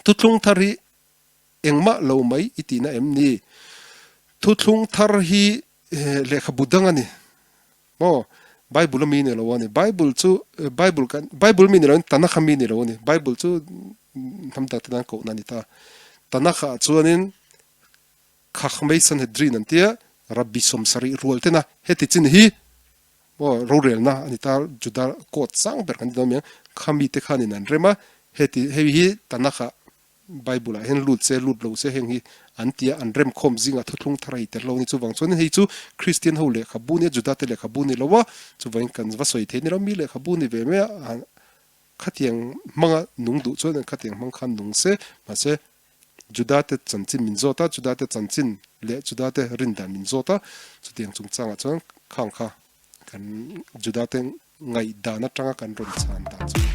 Thuthlung thar hi engmah lo mai i tihna em ni? Thuthlung thar hi lehkhabu dang a ni maw? Bible a mi ni lo a ni. Bible chu Bible kan Bible mi ni loin Tanakh a mi ni lo a ni. Bible chu hnam dang ten an kohna a ni ta. Tanakh ah chuanin Khakmei Sanhedrin an tia Rabbi 70 rual tena heti chin hi maw rorelna a ni ta Juda court sang ber kan ti dawn mai ang khami te khanin an rem a heti hei hi Tanakh ah Bible ah hian lut se lut lo se heng hi an tia an rem khawm zingah thuthlung thar a i tel lo a ni chuvang chuanin hei chu Christian ho lehkhabu nia Juda te lehkhabu ni lo a chuvangin kan va sawi thei ni lo mi lehkhabu ni ve mai a khatiang hmanga nung duh chuan khatiang hmang khan nung se mahse Juda te chanchin min zawt a, Juda te chanchin leh Juda te rindan min zawt a, chutiang chungchangah chuan khang kha kan Juda te ngaihdan atanga kan rawn chhan dan chu.